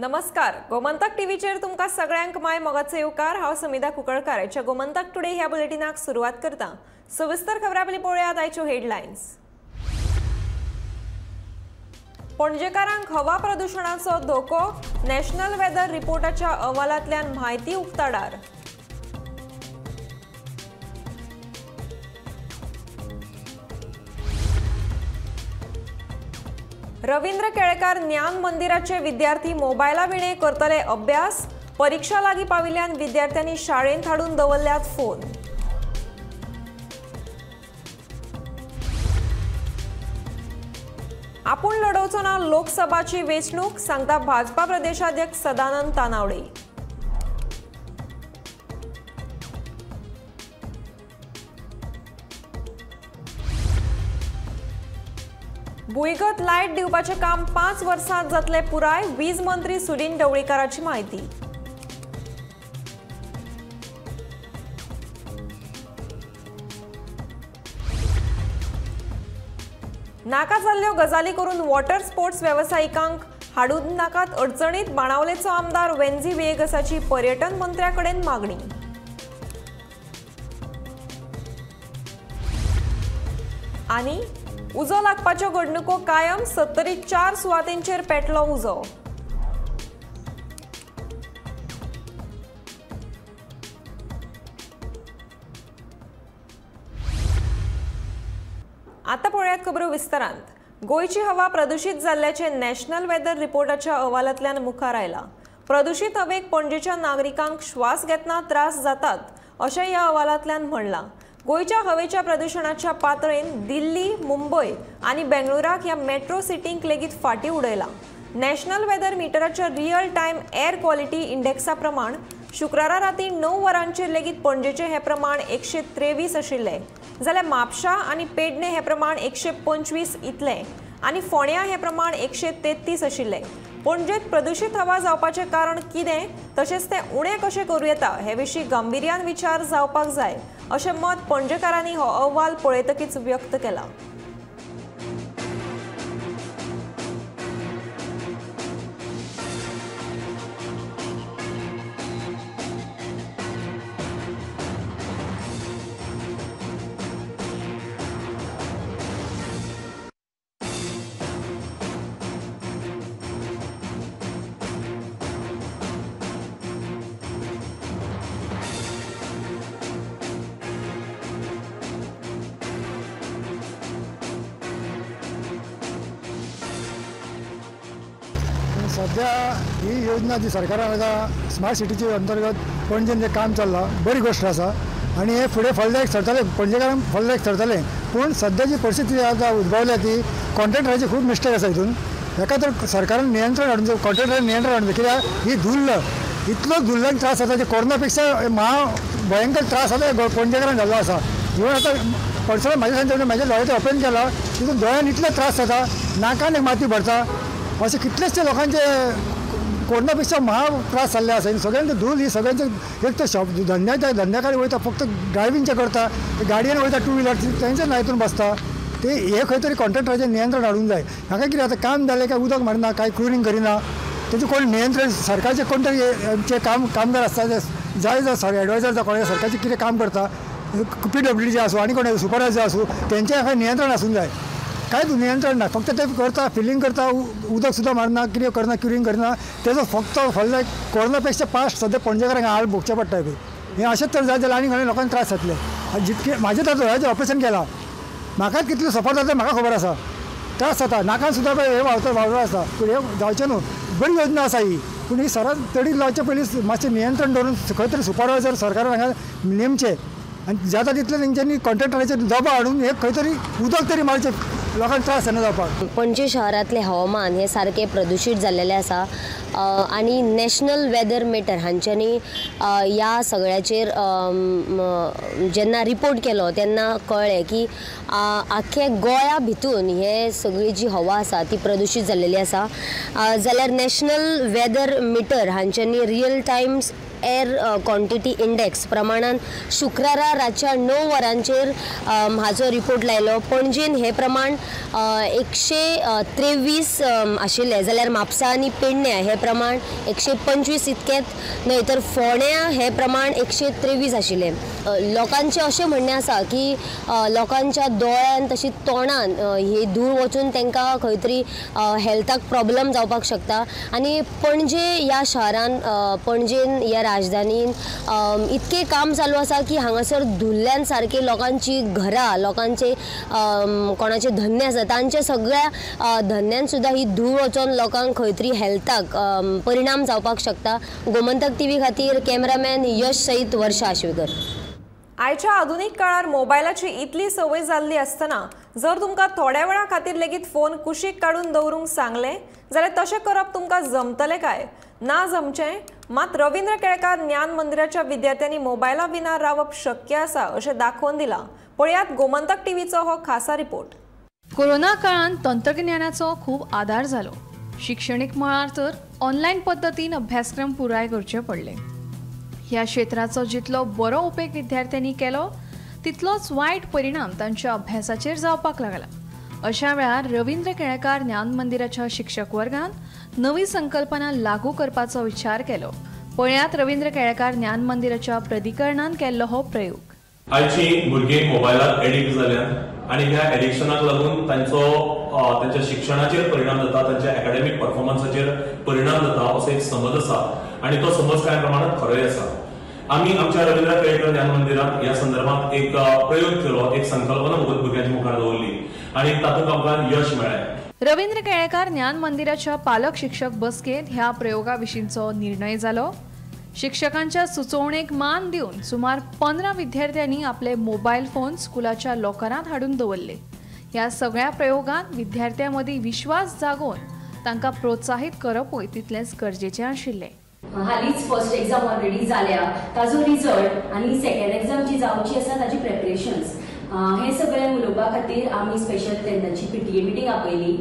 नमस्कार, गोमंतक टीव्हीचेर तुमकां सगळ्यांक my मोगाचो येवकार। हांव समिधा कुंकळकार आयच्या गोमंतक टुडे ह्या बुलेटिनाक सुरवात करता। सविस्तर खबरां पयलीं पळोवया आयच्यो हेडलायन्स। पणजेकारांक हवा प्रदुशणाचो धोको, नॅशनल वेदर रिपोर्टाच्या अहवालांतल्यान म्हायती उक्ताडार। रवींद्र केळेकार ज्ञान मंदिराचे विद्यार्थी मोबायला विणे करतले अभ्यास, परीक्षा लागीं पाविल्ल्यान विद्यार्थ्यांनी शाळेंत हाडून दवरल्यात फोन। आपूण लढोवचो ना लोकसभाची वेंचणूक, सांगता भाजपा प्रदेशाध्यक्ष सदानंद तानावडे। भुंयगत लायट दिवपाचें काम 5 वर्सांत जातलें पुराय, वीज मंत्री सुदिन ढवळीकाराची म्हायती। नाका जाल्ल्यो गजाली करून वॉटर स्पोर्ट्स वेवसायिकांक हाडून नाकात अडचणीत, बाणावलेचो आमदार वेन्झी व्हिएगसाची पर्यटन मंत्र्या कडेन मागणी। आनी उजो लागपाच्यो घडणुको कायम, 74 सुवातेंचेर पेटलो उजो। आतां पळयात खबरो विस्तारांत। गोंयची हवा प्रदुशीत जाल्ल्याचें नॅशनल वेदर रिपोर्टाच्या अहवालांतल्यान मुखार आयलां। प्रदुशीत हवेक पणजेच्या नागरिकांक श्वास घेतना त्रास जातात अशें ह्या अहवालांतल्यान म्हणलां। गोंयच्या हवेच्या प्रदुशणाच्या पातळेन दिल्ली, मुंबय आनी बेंगळुराक ह्या मेट्रो सिटींक लेगीत फाटीं उडयलां। नॅशनल वेदर मिटराच्या रियल टायम एअर क्वॉलिटी इंडेक्सा प्रमाण शुक्रारा राती 9 वरांचेर लेगीत पणजेचें हें प्रमाण 123 आशिल्लें, जाल्यार म्हापशा आनी पेडणे हें प्रमाण 125 इतलें आनी फोंड्या हें प्रमाण 133 आशिल्लें। पणजेंत प्रदुशीत हवा जावपाचें कारण कितें तशेंच तें उणें कशें करूं येता हे विशीं गांभिर्यान विचार जावपाक जाय अशें मत पणजेकारांनी हो अहवाल पळयतकीच व्यक्त केलां। सध्या ही योजना जी सरकारान आतां स्मार्ट सिटीचे अंतर्गत पणजेन जें काम चल्लां बरी गोश्ट आसा आनी हे फुडें फलदायक थारतलें, पणजेकारांक फलदायक थारतलें। पूण सद्या जी परिस्थिती आतां उद्भवल्या ती कॉन्ट्रॅक्टराची खूब मिस्टेक आसा हितून। हेका तर सरकारान नियंत्रण हाडून जाय, कॉन्ट्रॅक्टरान नियंत्रण हाडून जाय, कित्याक ही धुल्ल इतलो धुल्लान त्रास जाता, जे कोरोना पेक्षा महा भयंकर त्रास आतां पणजेकारांक जाल्लो आसा। इवन आतां पर्सनल म्हाज्या सांगता, म्हाज्या दोळ्याचें ऑपरेशन केलां, तितून दोळ्यान इतलो त्रास जाता, नाकान एक माती भरता, अशे कितलेशे लोकांचे कोरोना पेक्षा महा त्रास जाल्ले आसा। सगळ्यांचे धूल ही सगळ्यांचे एक तर शॉप धंद्या धंद्याकडे वयता, फक्त ड्रायव्हिंगचे करता, गाडयेन वयता टू व्हिलर तेंचे हितून बसता, ते हे खंय तरी कॉन्ट्रॅक्टराचें नियंत्रण हाडूंक जाय। हांगा कितें आतां काम जालें काय उदक मारना, काय क्लिनींग करिना, तेजें कोण नियंत्रण सरकारचे कोण तरी आमचे कामगार आसता ते जाय जाय एडवायजर जावं कोण सरकारचें कितें काम करता, पीडब्ल्यूडीचे आसूं आनी कोण सुपरवायजर आसूं, तेंचें हांगा नियंत्रण आसूंक जाय। कांयच नियंत्रण ना, फक्त ते करता फिलींग करता, उदक सुद्दां मारना, कितें करना, क्युरींग करना, तेजो फक्त फलदायक कोरोना पेक्षा पास्ट सद्या पणजेकारांक हाल भोगचें पडटा। हें अशेंच तर जायत जाल्यार आनी घालून लोकांक त्रास जातले। आनी जितके म्हाजें तर दोळ्याचें ऑपरेशन केलां, म्हाकाच कितलें सफर जाता म्हाका खबर आसा, त्रास जाता, नाकान सुद्दां पळय हें व्हांवता व्हांवरो आसा। पूण हें जावचें न्हू, बरी योजना आसा ही, पूण ही सरास तडीक लावचे पयलीं मातशें नियंत्रण दवरून खंय तरी सुपरवायजर सरकारान हांगा नेमचें आनी जाता तितलें तेंच्यांनी कॉन्ट्रॅक्टराचेर दबाव हाडून हे खंय तरी उदक तरी मारचें, लोकांक त्रास जायना जावपाक। पणजे शहरांतलें हवामान हें सारकें प्रदुशीत जाल्लेलें आसा आनी नॅशनल वेदर मिटर हांच्यांनी ह्या सगळ्याचेर जेन्ना रिपोर्ट केलो तेन्ना कळ्ळें की आख्खे गोंया भितून हे सगळी जी हवा आसा ती प्रदुशीत जाल्लेली आसा। जाल्यार नॅशनल वेदर मिटर हांच्यांनी real times air quantity index प्रमाणान शुक्रारा रातच्या 9 वरांचेर हाचो रिपोर्ट लायलो. पणजेन हे प्रमाण 123 आशिल्लें, जाल्यार म्हापसा आनी पेडण्या हे प्रमाण 125 इतकेंच न्हय तर फोंड्या हे प्रमाण 123 आशिल्लें. लोकांचें अशें म्हणणें आसा की लोकांच्या दोळ्यान तशीच तोंडान ही धूळ वचून तांकां खंय तरी हेल्थाक प्रॉब्लम जावपाक शकता. आनी पणजे ह्या शहरान, पणजेन ह्या राजधानीन इतकें काम चालू आसा की हांगासर धुल्ल्यान सारके लोकांची घरां, लोकांचे कोणाचे धन्य आसा तांच्या सगळ्या धन्यान सुद्दां ही धूळ वचोन लोकांक खंय तरी हेल्थाक परिणाम जावपाक शकता. गोमंतक टीव्ही खातीर कॅमेरामॅन यश सहित वर्षा आश्वेकर. आयच्या आधुनिक काळार मोबायलाची इतली संवय जाल्ली आसतना जर तुमकां थोड्या वेळा खातीर लेगीत फोन कुशीक काडून दवरूंक सांगलें जाल्यार तशें करप तुमकां जमतलें काय? ना जमचें. मात रवींद्र केळेकार ज्ञान मंदिराच्या विद्यार्थ्यांनी मोबायला विना रावप शक्य आसा अशें दाखोवन दिलां. पळयात गोमंतक टीव्हीचो हो खासा रिपोर्ट. कोरोना काळांत तंत्रगिन्यानाचो खूब आदार जालो. शिक्षणीक मळार तर ऑनलायन पद्दतीन अभ्यासक्रम पुराय करचे पडले. ह्या क्षेत्राचो जितलो बरो उपेग विद्यार्थ्यांनी केलो तितलोच वायट परिणाम तांच्या अभ्यासाचेर जावपाक लागला. अशा वेळार रवींद्र केळेकार ज्ञान मंदिराच्या शिक्षक वर्गान नवी संकल्पना लागू करपाचो विचार केलो. पळयात रवींद्र केळेकार ज्ञान मंदिराच्या प्राधिकरणान केल्लो हो प्रयोग. आयची भुरगीं मोबायलाक एडिक्ट जाल्यात आनी ह्या एडिक्शनाक लागून तांचो तांच्या शिक्षणाचेर परिणाम जाता, तांच्या एकाडेमीक परफॉर्मन्साचेर परिणाम जाता असो एक समज आसा आनी तो समज कांय प्रमाणात खरोय आसा. आमी आमच्या रवींद्र केळेकार ज्ञान मंदिरांत ह्या संदर्भात एक प्रयोग केलो, एक संकल्पना भुरग्यांच्या मुखार दवरली आनी तातूंत आमकां यश मेळ्ळें. रवींद्र केळेकार ज्ञान मंदिराच्या पालक शिक्षक बसकेंत ह्या प्रयोगा विशींचो निर्णय जालो. शिक्षकांच्या सुचोवणेक मान दिवन सुमार 15 विद्यार्थ्यांनी आपले मोबायल फोन स्कुलाच्या लॉकरांत हाडून दवरले. ह्या सगळ्या प्रयोगांत विद्यार्थ्यां मदीं विश्वास जागोवन तांकां प्रोत्साहीत करपूय तितलेंच गरजेचें आशिल्लें. हालींच फर्स्ट एग्जाम ऑलरेडी जाल्या ताजो रिजल्ट आनी सेकंड एग्जाम जी जावची आसा ताजी प्रेपरेशन्स हे सगळें उलोवपा खातीर आमी स्पेशल तेन्नाची पीटीए मिटींग आपयली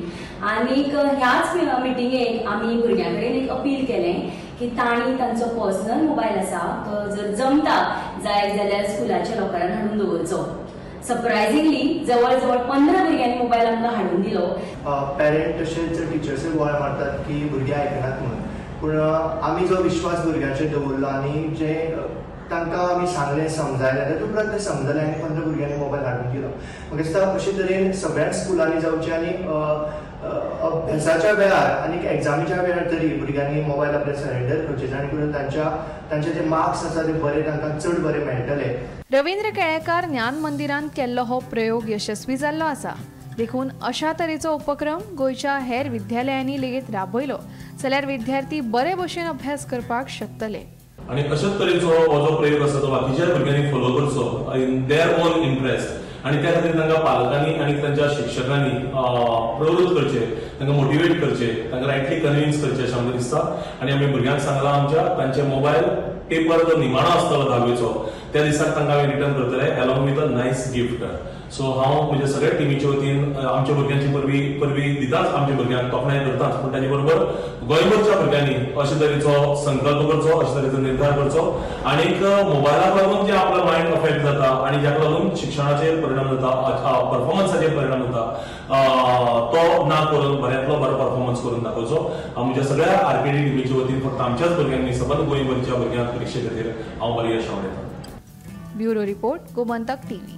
आनीक ह्याच मिटिंगेक आमी भुरग्यां कडेन एक अपील केलें की तांणी तांचो पर्सनल मोबायल आसा तो जर जमता जाय जाल्यार स्कुलाच्या लॉकरान हाडून दवरचो. सरप्रायझिंगली जवळ जवळ 15 भुरग्यांनी मोबायल आमकां हाडून दिलो. पेरंट तशेंच टिचर्सूय बोवाळ मारतात की भुरगीं आयकनात म्हणून, पूण आमी जो विश्वास भुरग्यांचेर दवरलो आनी जे तांकां आमी सांगलें समजायलें ताचे उपरांत तें समजलें आनी 15 भुरग्यांनी मोबायल हाडून दिलो. म्हाका दिसता अशे तरेन सगळ्याच स्कुलांनी जावचें आनी अभ्यासाच्या वेळार आनी एग्जामीच्या वेळार तरी भुरग्यांनी मोबायल आपले सरेंडर करचे जाणे करून तांचे जे मार्क्स आसा ते बरे तांकां चड बरे मेळटले. रवींद्र केळेकार ज्ञान मंदिरान केल्लो हो प्रयोग यशस्वी जाल्लो आसा. देखून अशा तरेचो उपक्रम गोंयच्या हेर विद्यालयांनी लेगीत राबयलो जाल्यार विद्यार्थी बरे भशेन अभ्यास करपाक शकतले. आनी अशाच तरेचो हो जो प्रयोग आसा तो बाकीच्या भुरग्यांनी फॉलो करचो इन their own interest आनी त्या खातीर तांकां पालकांनी आनी तांच्या शिक्षकांनी प्रवृत्त करचें, तांकां मोटिवेट करचें, तांकां रायटली कन्विन्स करचें अशें आमकां दिसता. आनी आमी भुरग्यांक सांगलां आमच्या तांचे मोबायल पेपर जो निमाणो आसतलो धावेचो त्या दिसाक तांकां हांवें रिटर्न करतले along with a nice gift. So हांव म्हज्या सगळ्या टिमीच्या वतीन आमच्या भुरग्यांची परबी दिताच, आमच्या भुरग्यांक तोखणाय करताच, पूण ताचे बरोबर गोंयभरच्या भुरग्यांनी अशे तरेचो संकल्प करचो, अशे तरेचो निर्धार करचो आनीक मोबायलाक लागून जे आपलो मायंड अफेक्ट जाता आनी जाका लागून शिक्षणाचेर परिणाम जाता, परफॉर्मन्साचेर परिणाम जाता तो ना करून बऱ्यांतलो बरो परफॉर्मन्स करून दाखोवचो. हांव म्हज्या सगळ्या आरकेडी टिमीच्या वतीन फक्त आमच्याच भुरग्यांनी सबंद गोंयभरच्या भुरग्यांक परिक्षे खातीर हांव बरें यश आवडटा. Bureau report, Gomantak TV.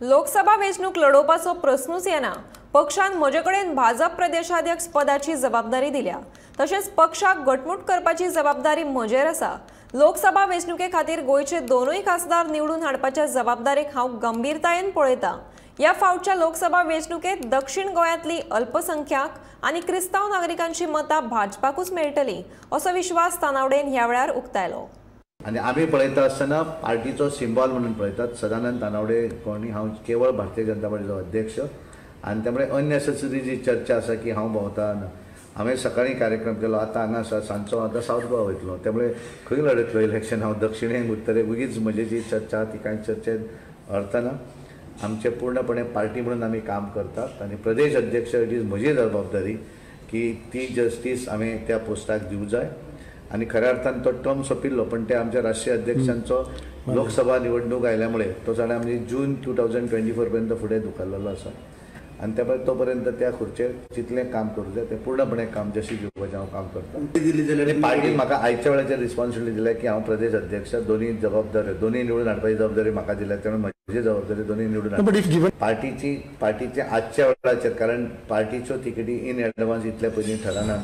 Lok Sabha वेंचणूक लढोवपाचो प्रस्नूच येना. पक्षान म्हजे कडेन भाजप प्रदेशाध्यक्ष पदाची जबाबदारी दिल्या, तशेंच पक्षाक घटमूट करपाची जबाबदारी म्हजेर आसा. लोकसभा वेंचणुके खातीर गोंयचे दोनूय खासदार निवडून हाडपाच्या जबाबदारीक हांव गंभीरतायेन पळयतां. ह्या फावटच्या लोकसभा वेंचणुकेत दक्षिण गोंयांतली अल्पसंख्याक आनी क्रिस्तांव नागरिकांची मतां भाजपाकूच मेळटली असो विश्वास तानावडेन ह्या वेळार उक्तायलो. आनी आमी पळयता आसतना पार्टीचो सिंबॉल म्हणून पळयतात. सदानंद तानावडे कोणी, हांव केवळ भारतीय जनता पार्टीचो अध्यक्ष आनी त्यामुळे अननेसेसरी जी चर्चा आसा की हांव भोंवता, हांवें सकाळीं कार्यक्रम केलो, आतां हांगा आसा, सांजचो आतां सावथ गोवा वयतलो, त्यामुळे खंय लडयतलो इलेक्शन हांव दक्षिणेक उत्तरेक, उगीच म्हजी जी चर्चा आहा ती कांय चर्चेन अर्थ ना. आमचे पूर्णपणे पार्टी म्हणून आमी काम करतात आनी प्रदेश अध्यक्ष it is म्हजी जबाबदारी की ती जस्टीस हांवें त्या पोस्टाक दिवं जाय आनी खऱ्या अर्थान तो टर्म सोंपिल्लो, पण ते आमच्या राष्ट्रीय अध्यक्षांचो लोकसभा निवडणूक आयल्यामुळे तो जाणा आमी जून 2024 पर्यंत फुडें धुकल्लेलो आसा आनी त्या तो पर्यंत त्या खुर्चेर जितलें काम करूं जाय तें पूर्णपणे काम जशी दिवपाचें हांव काम करता. पार्टीन म्हाका आयच्या वेळाचेर रिस्पॉन्सिबिलिटी दिल्या की हांव प्रदेश अध्यक्ष, दोन्ही जबाबदारी दोन्ही निवडून हाडपाची जबाबदारी म्हाका दिल्या, त्यामुळे म्हजी जबाबदारी दोन्ही निवडून हाडपाची. पार्टीचे आजच्या वेळाचेर, कारण पार्टीच्यो तिकेटी इन एडवान्स इतल्या पयलीं ठरना,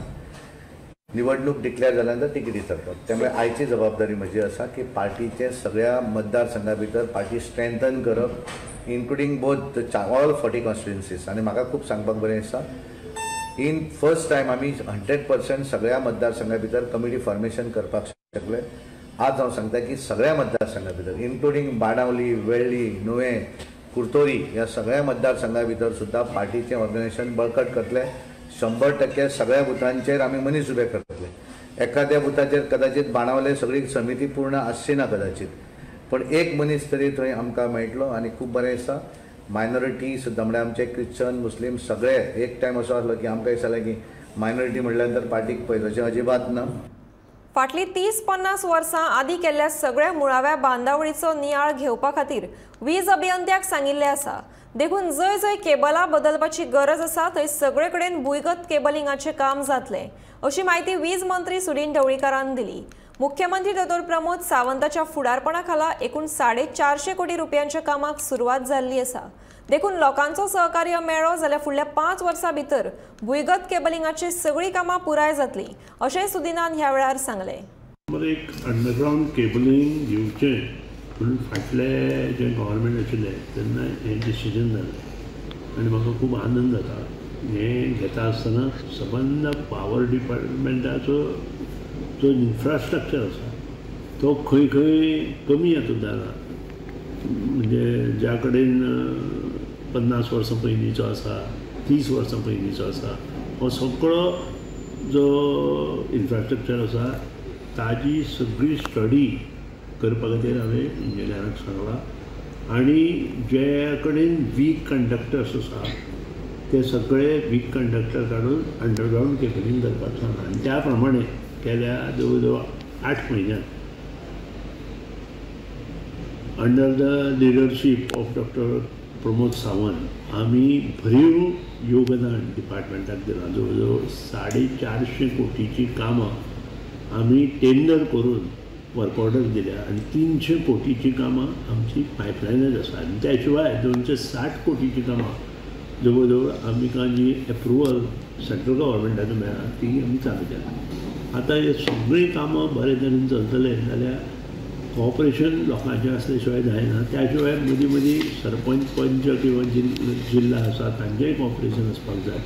निवडणूक डिक्लेअर जाल्यानंतर तिकेटी थरतात. त्यामुळे आयची जबाबदारी म्हजी आसा की पार्टीचे सगळ्या मतदारसंघा भितर पार्टी स्ट्रेंथन करप, including both all 40 constituencies. आनी म्हाका खूब सांगपाक बरें दिसता, इन फर्स्ट टायम आमी 100% सगळ्या मतदारसंघा भितर कमिटी फॉर्मेशन करपाक शकले. आज हांव सांगता की सगळ्या मतदारसंघा भितर इन्क्लुडींग बाणावली, वेळ्ळी, नुवें, कुर्तोरी ह्या सगळ्या मतदारसंघा भितर सुद्दां पार्टीचें ऑर्गनायझेशन बळकट करतले. 100% सगळ्या बुथांचेर आमी मनीस उबे करतले. एखाद्या बुथाचेर कदाचित बाणावले सगळी समिती पूर्ण आसची ना कदाचित, पण एक मनीस तरी थंय आमकां मेळटलो. आनी खूब बरें दिसता मायनॉरिटी सुद्दां, म्हळ्यार आमचे क्रिश्चन मुस्लीम सगळे एक टायम असो आसलो की आमकां दिसतालें की मायनॉरिटी म्हणल्यार नंतर पार्टीक पयस, अजिबात ना. फाटलीं 30-50 वर्सां आदी केल्ल्या सगळ्या मुळाव्या बांदावळीचो नियाळ घेवपा खातीर वीज अभियंत्याक सांगिल्लें आसा. देखून जंय जंय केबलां बदलपाची गरज आसा थंय सगळे कडेन भुंयगत केबलिंगाचें काम जातलें, अशी म्हायती वीज मंत्री सुदिन ढवळीकारान दिली. मुख्यमंत्री दोतोर प्रमोद सावंताच्या फुडारपणा खाला एकूण 450 कोटी रुपयांच्या कामाक सुरवात जाल्ली आसा. देखून लोकांचो सहकार्य मेळ्ळो जाल्यार फुडल्या 5 वर्सां भितर भुंयगत केबलिंगाची सगळीं कामां पुराय जातली, अशें सुदिनान ह्या वेळार सांगलें. एक अंडरग्रावंड केबलिंग घेवचें म्हणून फाटले जे गव्हर्मेंट आशिल्लें तेन्ना हें डिसिजन जालें आनी म्हाका खूब आनंद जाता. हें घेता आसतना सबंद पावर डिपार्टमेंटाचो जो इन्फ्रास्ट्रक्चर आसा तो खंय खंय कमी हातूंत जाला, म्हणजे ज्या कडेन 50 वर्सां पयलींचो आसा, 30 वर्सां पयलींचो आसा, हो सगळो जो इन्फ्रास्ट्रक्चर आसा ताजी सगळी स्टडी करपा खातीर हांवें इंजिनियराक सांगलां. आनी जे कडेन वीक कंडक्टर्स आसा ते सगळे वीक कंडक्टर काडून अंडरग्रावंड केबलिंग करपाक सांगलां. आनी त्या प्रमाणे गेल्या जवळ जवळ 8 म्हयन्यांत under the leadership of doctor Pramod Sawant आमी भरीव योगदान डिपार्टमेंटाक दिलां. जवळ जवळ 450 कोटीची कामां आमी टेंडर करून वर्क ऑर्डर दिल्या आनी 300 कोटीची कामां आमची पायपलायनच आसा. आनी त्या शिवाय 260 कोटीची कामां जवळ जवळ आमकां जी एप्रुवल सेंट्रल गव्हर्मेंटाचो मेळ्ळा ती आमी चालू केल्या. आतां हे सगळीं कामां बरे तरेन चलतले जाल्यार कॉपरेशन लोकांचें आसल्या शिवाय जायना. त्या शिवाय मदीं मदीं सरपंच, पंच किंवा जिल्ला आसा तांचेंय कॉपरेशन आसपाक जाय.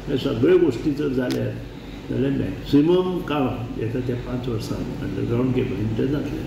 ह्या सगळ्यो गोश्टी जर जाल्यार जाल्यार मॅक्सिमम काम येता त्या 5 वर्सांत अंडरग्रावंड केबलिंगचें जातलें.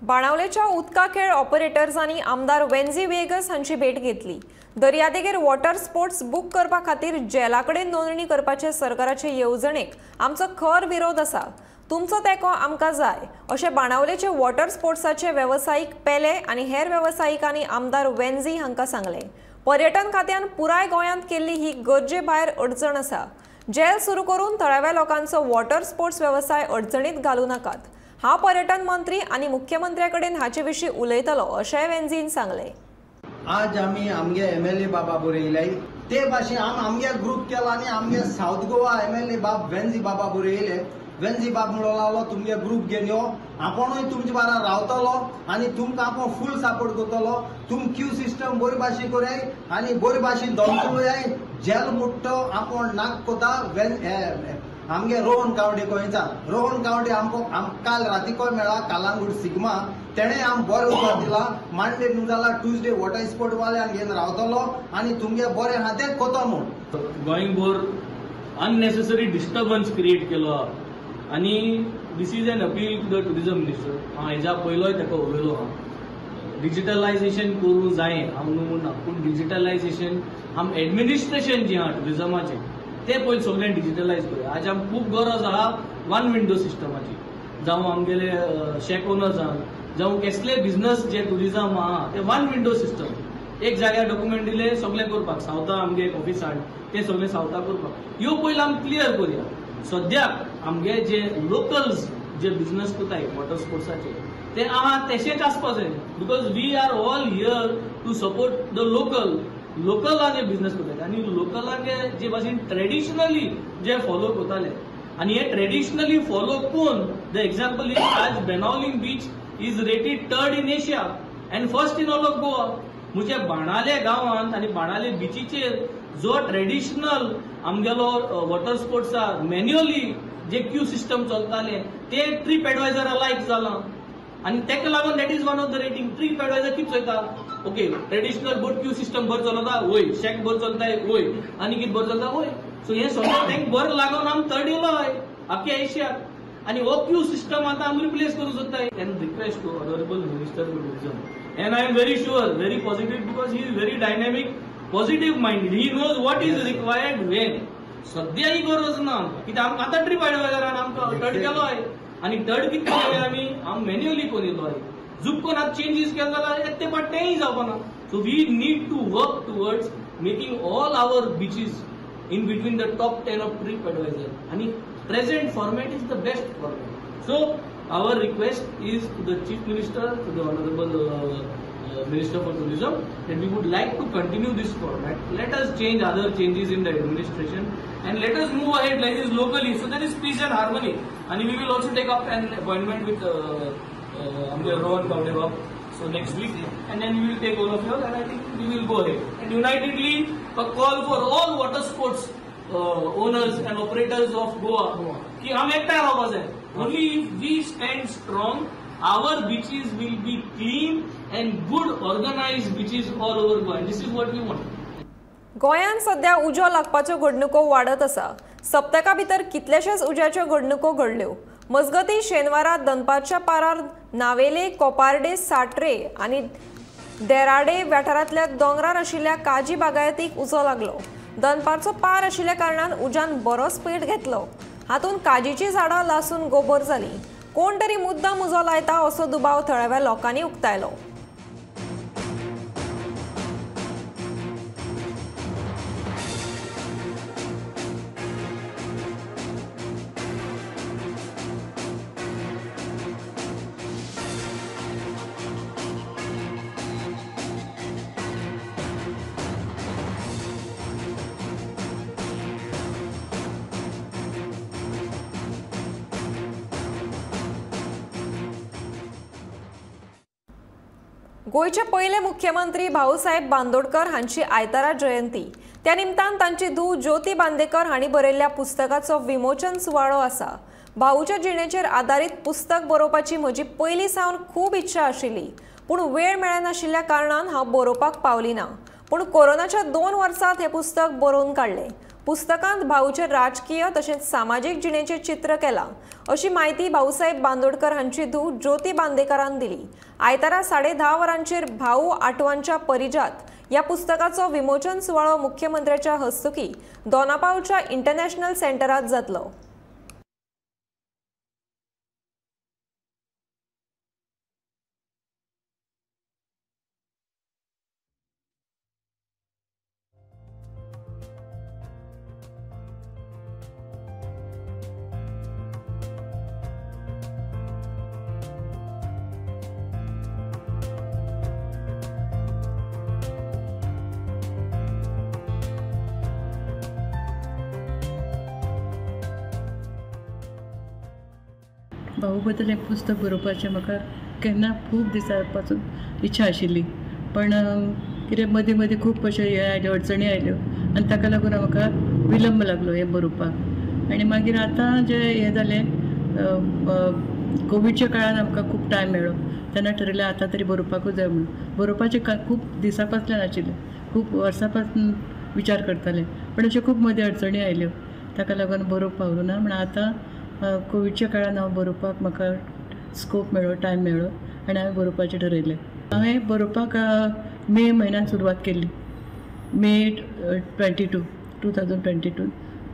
बाणावलेच्या उदका खेळ ऑपरेटर्सांनी आमदार वेन्झी वेगस हांची भेट घेतली. दर्यादेगेर वॉटर स्पोर्ट्स बूक करपा खातीर जेला कडेन नोंदणी करपाचे सरकाराचे येवजणेक आमचो खर विरोध आसा, तुमचो तेंको आमकां जाय, अशें बाणावलेचे वॉटर स्पोर्ट्साचे वेवसायीक पेले आनी हेर वेवसायिकांनी आमदार वेन्झी हांकां सांगलें. पर्यटन खात्यान पुराय गोंयांत केल्ली ही गरजे भायर अडचण आसा. जेल सुरू करून थळाव्या लोकांचो वॉटर स्पोर्ट्स वेवसाय अडचणीत घालूं नाकात. हांव पर्यटन मंत्री आनी मुख्यमंत्र्या कडेन हाचे विशीं उलयतलो, अशेंय वेन्झीन सांगलें. आज आमी आमगे MLA बाबा बरयले ते भाशेन आम आमगे ग्रूप केला आनी आमगे सावथ गोवा MLA बाब वेन्झी बाबा बरयले. वेन्झी बाब म्हणूंक लागलो तुमगे ग्रूप घेवन यो, आपूणूय तुमचे बारा रावतलो आनी तुमकां आपूण फूल सपोर्ट करतलो. तुम क्यू सिस्टम बरी भाशेन कराय आनी बरी भाशेन दवरतलोय. जेल मुट्टो आपूण नाक कोता. आमगे रोहन गावडे गोंयचा रोहन गावडे आमकां काल रातीकोय मेळ्ळा कालांगूट सिग्मा, तेणें आम बरें उतर दिला. मंडे न्हू जाल्यार ट्युजडे वॉटर स्पोर्ट वाल्यांक घेवन रावतलो आनी तुमगे बरें आहा तें कोतो म्हूण. गोंयभर अननेसेसरी डिस्टर्बन्स क्रिएट केलो आनी this is an appeal to the tourism minister. हांव हेज्या पयलोय ताका उलयलो आहा, डिजिटलायजेशन करूं जाय हांव न्हू म्हणना, पूण डिजिटलायजेशन आम एडमिनिस्ट्रेशन जें आहा टुरिजमाचें तें पयलीं सगळें डिजिटलायज करूया. आज आमकां खूब गरज आहा वन विंडो सिस्टमाची, जावं आमगेले शॅक ओनर्स आहा, जावं कसले बिजनस जे टुरिजम आहा ते वन विंडो सिस्टम, एक जाग्यार डॉक्युमेंट दिले सगळें करपाक. सावथा आमगे एक ऑफिस हाड तें सगळें सावथा करपाक. ह्यो पयलीं आमी क्लियर करुया. सद्याक आमगे जे लोकल्स जे बिजनस करताय वॉटर स्पोर्ट्साचे ते आहा तशेंच आसपा जाय, because we are all here to support the local. लोकलान जे बिजनस करताले आनी लोकलान जे भाशेन ट्रेडिशनली जे फॉलो करताले आनी हे ट्रेडिशनली फॉलो करून the example is आज Benaulim beach is rated 3rd in Asia and 1st in all of Goa. म्हणजे बाणाले गांवांत आनी बाणाले बिचीचेर जो ट्रेडिशनल आमगेलो वॉटर स्पोर्ट्सा मॅन्युअली जे क्यू सिस्टम चलताले ते ट्रीप एडवायझरा लायक जालां आनी तेका लागून that is one of the rating. TripAdvisor कितें चोयता, okay traditional boat queue system बरें चलता वय, शॅक बरें चलताय वय, आनी कितें बरें चलता वय. सो हें सगळें तेंका बरें लागून आमी थर्ड येयलो हय आख्या एशियाक आनी हो क्यू सिस्टम आतां आमी रिप्लेस करूंक सोदताय. And request to honourable minister for tourism, and I am very sure very positive because he is very dynamic, positive minded, he knows what is required when. सद्या ही गरज ना कित्याक आमकां आतां ट्रीप एडवायझरान आमकां थर्ड केलो हय आनी थर्ड कितें केलें आमी आमी मॅन्युअली कोण येयलो हय जुपकोन आतां चेंजीस केले जाल्यार ते पाट तेंय जावपाना. So we need to work towards making all our beaches in between the top 10 of TripAdvisor आनी present format is the best format. So our request is to the Chief Minister, to the Honorable Minister for Tourism, that we would like to continue this format. Let us change other changes in the administration and let us move ahead like this locally, so there is peace and harmony. And we will also take up an appointment with Rohan Gawde, so next week, and then we will take all of you and I think we will go ahead. And unitedly, a call for all water sports owners and operators of Goa ki hum ekta रावपा जाय. Only if we stand strong, our beaches will be clean and good organized beaches all over Goa, and this is what we want. गोंयांत सध्या उजो लागपाच्यो घडणुको वाडत आसा. सप्तका भितर कितलेशेच उज्याच्यो घडणुको घडल्यो. मजगतीं शेनवारा दनपारच्या पारार नावेले, कोपार्डे, साट्रे आनी देराडे वाठारांतल्या दोंगरार आशिल्ल्या काजी बागायतीक उजो लागलो. दनपारचो पार आशिल्ल्या कारणान उज्यान बरोच पेट घेतलो. हातूंत काजीची झाडां लासून गोबर जाली. कोण तरी मुद्दाम उजो लायता असो दुबाव थळाव्या लोकांनी उक्तायलो. गोंयचे पयले मुख्यमंत्री भाऊसाहेब बांदोडकर हांची आयतारा जयंती. त्या निमतान तांची धूव ज्योती बांदेकर हांणी बरयल्ल्या पुस्तकाचो विमोचन सुवाळो आसा. भाऊच्या जिणेचेर आदारीत पुस्तक बरोवपाची म्हजी पयलीं सावन खूब इच्छा आशिल्ली, पूण वेळ मेळनाशिल्ल्या कारणान हांव बरोवपाक पावली ना. पूण कोरोनाच्या 2 वर्सांत हें पुस्तक बरोवन काडलें. पुस्तकांत भाऊचे राजकीय तशेंच सामाजीक जिणेचें चित्र केलां अशी म्हायती भाऊसाहेब बांदोडकर हांची धूव ज्योती बांदेकरान दिली. आयतारा 10:30 वरांचेर भाऊ आठवांच्या परिजात ह्या पुस्तकाचो विमोचन सुवाळो मुख्यमंत्र्याच्या हस्तुकी दोनापावच्या इंटरनॅशनल सेंटरात जातलो. भाऊ बद्दल हें पुस्तक बरोवपाचें म्हाका केन्ना खूब दिसां पासून इच्छा आशिल्ली, पण कितें मदीं मदीं खूब अशें हें आयल्यो, अडचणी आयल्यो आनी ताका लागून म्हाका विलंब लागलो हें बरोवपाक. आनी मागीर आतां जें हें जालें, कोविडच्या काळान आमकां खूब टायम मेळ्ळो तेन्ना ठरयलें आतां तरी बरोवपाकूच जाय म्हणून. बरोवपाचें खूब दिसां पासल्यान आशिल्लें, खूब वर्सां पासून विचार करतालें, पण अश्यो खूब मदीं अडचणी आयल्यो, ताका लागून बरोवंक पावलो ना. म्हण आतां कोविडच्या काळान हांव बरोवपाक म्हाका स्कोप मेळ्ळो, टायम मेळ्ळो आनी हांवें बरोवपाचें ठरयलें. हांवें बरोवपाक मे म्हयन्यान सुरवात केल्ली, मे 22, 2022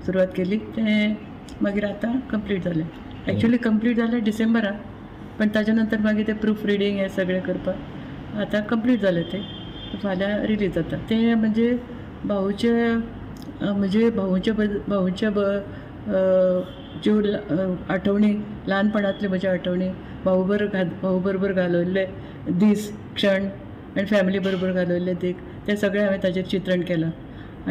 सुरवात केली. तें मागीर आतां कंप्लीट जालें. एक्चुअली कंप्लीट जालें डिसेंबरान, पण ताच्या नंतर मागीर तें प्रूफ रिडींग हें सगळें करपाक आतां कंप्लीट जालें. तें फाल्यां रिलीज जाता. तें म्हणजे भाऊचे म्हणजे भाऊच्या भाऊच्या ज्यो आठवणी ल्हानपणांतल्यो म्हज्यो आठवणी भाऊ बरोबर घालयल्ले दीस क्षण आनी फॅमिली बरोबर घालयल्ले दीस ते सगळे हांवें ताचेर चित्रण केलां.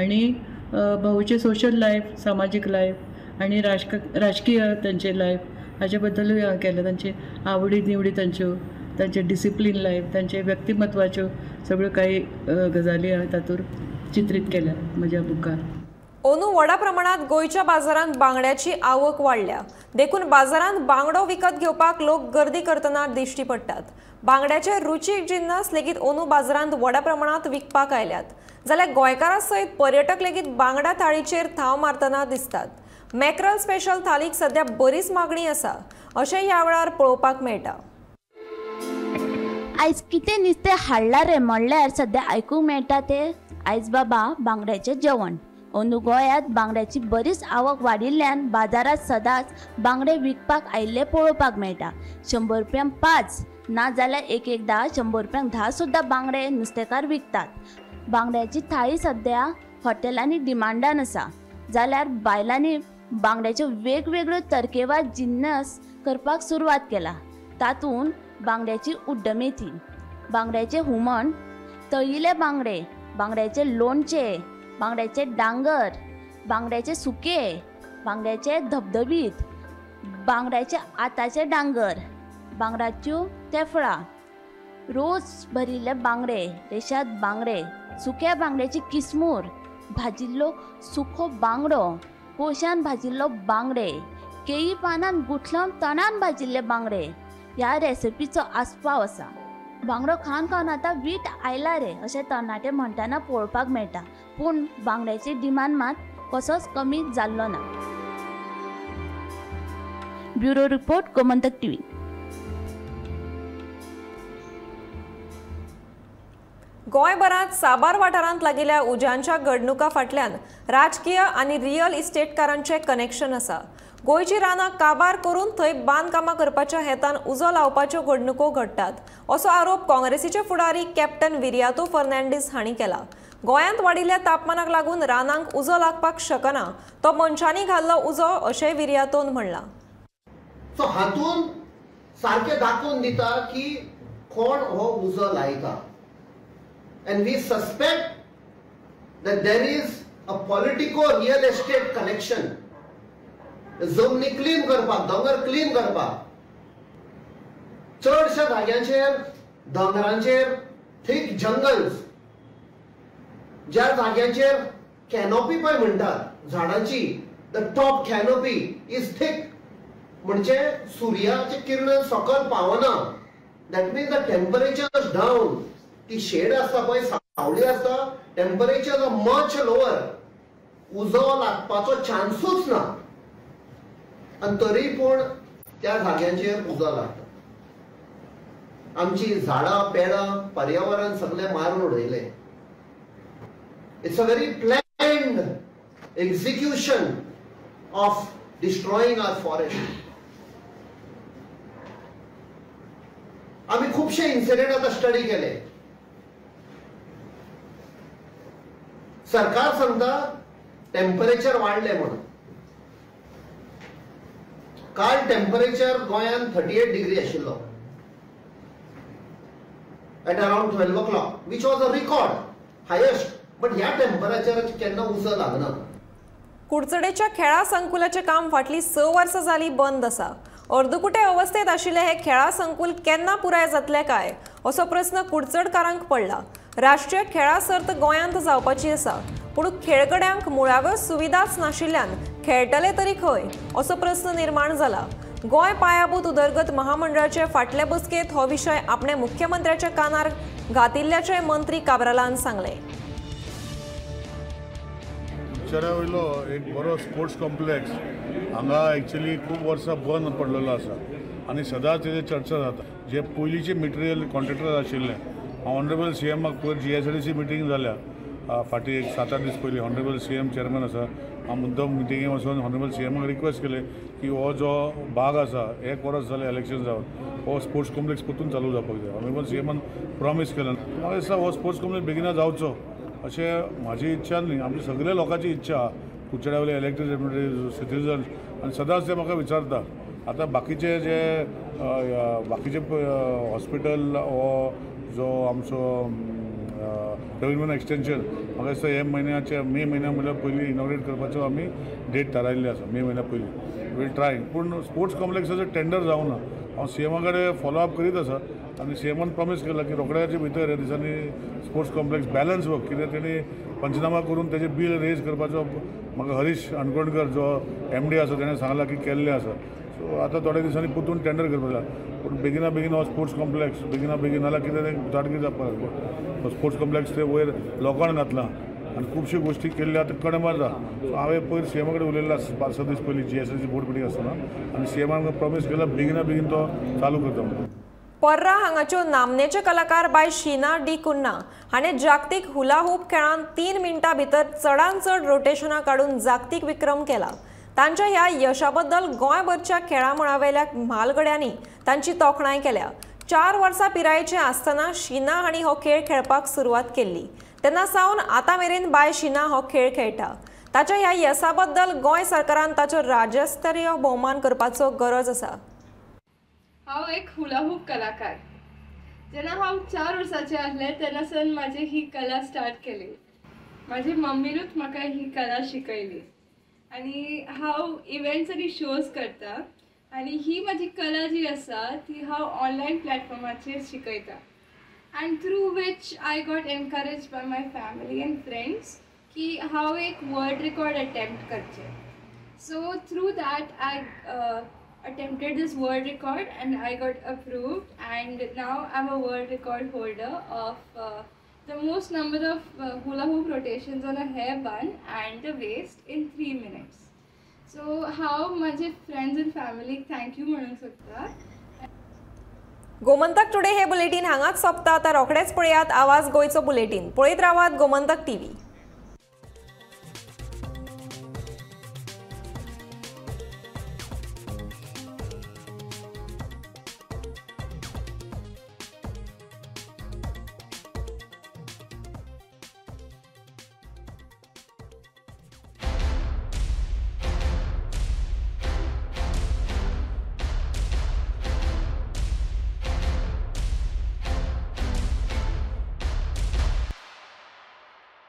आनी भाऊचें सोशल लायफ, सामाजीक लायफ आनी राजकीय तांचें लायफ हाचे बद्दलूय हांवें केलें. तांची आवडी निवडी, तांच्यो तांचें डिसिप्लीन लायफ, तांचे व्यक्तिमत्वाच्यो सगळ्यो कांय गजाली हांवें तातूंत चित्रीत केल्या म्हज्या बुकार. अंदू व्हडा प्रमाणात गोंयच्या बाजारांत बांगड्याची आवक वाडल्या देखून बाजारांत बांगडो विकत घेवपाक लोक गर्दी करतना दिश्टी पडटात. बांगड्याचे रुचीक जिन्नस लेगीत अंदू बाजारांत व्हडा प्रमाणात विकपाक आयल्यात, जाल्यार गोंयकारां सयत पर्यटक लेगीत बांगडा थाळीचेर थाव मारतना दिसतात. मॅकरल स्पेशल थालीक सध्या बरीच मागणी आसा अशें ह्या वेळार पळोवपाक मेळटा. आयज कितें नुस्तें हाडलां रे म्हणल्यार सद्या आयकूंक मेळटा तें आयज बाबा बांगड्याचें जेवण. अंदू गोंयांत बांगड्याची बरीच आवक वाडिल्ल्यान बाजारांत सदांच बांगडे विकपाक आयिल्ले पळोवपाक मेळटा. 100 रुपयांक 5 ना जाल्यार एक एकदां 100 रुपयांक 10 सुद्दां बांगडे नुस्तेकार विकतात. बांगड्याची थाळी सद्या हॉटेलांनी डिमांडान आसा, जाल्यार बायलांनी बांगड्याच्यो वेगवेगळ्यो तरकेवार जिन्नस करपाक सुरवात केला. तातूंत बांगड्याची उड्डमेथी, बांगड्याचें हुमण, तळिल्ले बांगडे, बांगड्याचें लोणचें, बांगड्याचे डांगर, बांगड्याचे सुके, बांगड्याचे धबधबीत, बांगड्याचे आताचे डांगर, बांगड्याच्यो तेफळां, रोज भरिल्ले बांगडे, रेशाद बांगडे, सुक्या बांगड्याची किसमूर, भाजिल्लो सुको बांगडो, कोशान भाजिल्लो बांगडे, केळी पानान गुठलावन तणान भाजिल्ले बांगडे ह्या रेसिपीचो आस्पाव आसा. बांगडो खावन खावन आतां वीट आयला रे अशें तरणाटे म्हणटना पळोवपाक मेळटा, पूण बांगड्याची डिमांड मात कसोच कमी जाल्लो ना. Bureau report, Gomantak TV. गोंयभरांत साबार वाठारांत लागिल्ल्या उज्यांच्या घडणुका फाटल्यान राजकीय आनी रियल इस्टेटकारांचें कनेक्शन आसा. गोंयची रानां काबार करून थंय बांदकामां करपाच्या हेतान उजो लावपाच्यो घडणुको घडटात असो आरोप काँग्रेसीचे फुडारी कॅप्टन विरियातो फर्नांडीस हांणी केला. गोंयांत वाडिल्ल्या तापमानाक लागून रानांक उजो लागपाक शकना, तो मनशांनी घाल्लो उजो अशें विरियातोन म्हणलां. सो हातून सारकें दाखोवन दिता की कोण हो उजो लायता. And we suspect that there is a politico real estate connection. जमनी क्लीन करपाक, दोंगर क्लीन करपाक, चडश्या जाग्यांचेर दोंगरांचेर थीक जंगल्स, ज्या जाग्यांचेर कॅनोपी पळय म्हणटात झाडांची, the top canopy is thick, म्हणजे सुर्याचे किरण सकयल पावना. That means the temperature is down. ती शेड आसता पळय, सावळी आसता, टेम्परेचर मच लोअर, उजो लागपाचो चान्सूच ना. आनी तरी पूण त्या जाग्यांचेर उजो लागता. आमची झाडां पेडां पर्यावरण सगळें मारून उडयलें. It's a very planned execution of destroying our forest. आमी खुबशे इन्सिडेंट आतां स्टडी केले. सरकार सांगता टेम्परेचर वाडलें म्हणून. काल टेम्परेचर गोंयांत 38 डिग्री आशिल्लो at around 12 o'clock, which was a record highest. But ह्या टेम्परेचराचेर केन्ना उजो लागना. कुडचडेच्या खेळा संकुलाचें काम फाटलीं 6 वर्सां जालीं बंद आसा. अर्दकुटे अवस्थेंत आशिल्लें हें खेळा संकुल केन्ना पुराय जातलें काय असो प्रस्न कुडचडकारांक पडला. राष्ट्रीय खेळा सर्त गोंयांत जावपाची आसा, पूण खेळगड्यांक मुळाव्यो सुविधाच नाशिल्ल्यान खेळटले तरी खंय असो प्रस्न निर्माण जाला. गोंय पायाभूत उदरगत महामंडळाचे फाटले बसकेंत हो विशय आपणे मुख्यमंत्र्याच्या कानार घातिल्ल्याचें मंत्री काब्रालान सांगलें. कुडचड्या वयलो एक बरो स्पोर्ट्स कॉम्प्लेक्स हांगा एक्चुअली खूब वर्सां बंद पडलेलो आसा आनी सदांच तेजेर चर्चा जाता. जे पयलींचे मटेरियल कॉन्ट्रॅक्टर आशिल्लें, ऑनरेबल सी एमाक पयर GSIDC meeting जाल्या फाटीं एक 7-8 दीस पयलीं. ऑनरेबल CM chairman आसा, हांव मुद्दम मिटिंगे वचून ऑनरेबल CMाक रिक्वेस्ट केलें की हो जो भाग आसा, 1 वर्स जालें इलेक्शन जावन, हो स्पोर्ट्स कॉम्प्लेक्स परतून चालू जावपाक जाय. ऑनरेबल CMान प्रॉमीस केलें. म्हाका दिसता हो स्पोर्ट्स कॉम्प्लेक्स बेगिना जावचो अशें म्हाजी इच्छा न्ही, आमची सगळ्या लोकांची इच्छा आहा. कुडचड्या वयले इलेक्टेड रिप्रेझेंटेटिव्ह, सिटीजन्स आनी सदांच ते म्हाका विचारता. आतां बाकीचे जे बाकीचे हॉस्पिटल हो जो आमचो रवींद्र एक्सटेंशन म्हाका दिसता हे म्हयन्याचे मे म्हयन्या म्हणल्यार पयलीं इनॉग्रेट करपाचो आमी डेट थारायल्ली आसा, मे म्हयन्या पयलीं वील ट्राय. पूण स्पोर्ट्स कॉम्प्लेक्साचो टेंडर जावना. हांव सी एमा कडेन फॉलो अप करीत आसा आनी सी एमान प्रॉमीस केला की रोखड्याचे भितर ह्या दिसांनी स्पोर्ट्स कॉम्प्लेक्स बॅलन्स वर्क कित्याक तेणी पंचनामा करून तेजे बील रेज करपाचो म्हाका हरीश अणकोणकर जो एम डी आसा तेणें सांगलां की केल्लें आसा. सो आतां थोड्या दिसांनी परतून टेंडर करपाक जाय, पूण बेगिना बेगीन हो स्पोर्ट्स कॉम्प्लेक्स बेगिना बेगीन नाल्यार कितें तें ताटकी जावपाक. स्पोर्ट्स कॉम्प्लेक्स ते वयर लोकांक घातलां आनी खुबश्यो गोश्टी केल्ल्यो आतां कणमार जाता. सो हांवें पयर सी एमा कडेन उलयल्लो 5-6 दीस पयलीं G S S board meeting आसतना आनी सी एमान प्रॉमीस केला बेगिना बेगीन तो चालू करता म्हणून. पर्रा हांगाच्यो नामनेचे कलाकार बाय शीना डी कुन्हा हाणें जागतीक हुलाहूप खेळांत 3 मिनटां भितर चडांत चड रोटेशनां काडून जागतीक विक्रम केला. तांच्या ह्या यशा बद्दल गोंयभरच्या खेळा मळावेल्या म्हालगड्यांनी तांची तोखणाय केल्या. 4 वर्सां पिरायेचे आसतना शीना हांणी हो खेळ खेळपाक सुरवात केल्ली. तेन्ना सावन आतां मेरेन बाय शीना हो खेळ खेळटा. ताच्या ह्या यशा बद्दल गोंय सरकारान ताचो राज्यस्तरीय भोवमान करपाचो गरज आसा. हांव एक हुलाहूप कलाकार. जेन्ना हांव 4 वर्साचें आसलें तेन्ना सावन म्हाजी ही कला स्टार्ट केली. म्हाजी मम्मीनूच म्हाका ही कला शिकयली आनी हांव इव्हेंट्स आनी शोज करता आनी ही म्हाजी कला जी आसा ती हांव ऑनलायन प्लॅटफॉर्माचेर शिकयता and through which I got encourage by my family and friends की हांव एक वर्ल्ड रिकॉर्ड अटेम्प्ट करचें. So through that I attempted this world record and I got approved, and now I'm a world record holder of the most number of hula hoop rotations on a hair bun and the waist in 3 minutes. So how my friends and family thank you म्हणूंक शकता. Gomantak today हे bulletin हांगाच सोंपता. आतां रोखडेच पळयात आवाज गोंयचो बुलेटीन. पळयत रावात गोमंतक टीव्ही.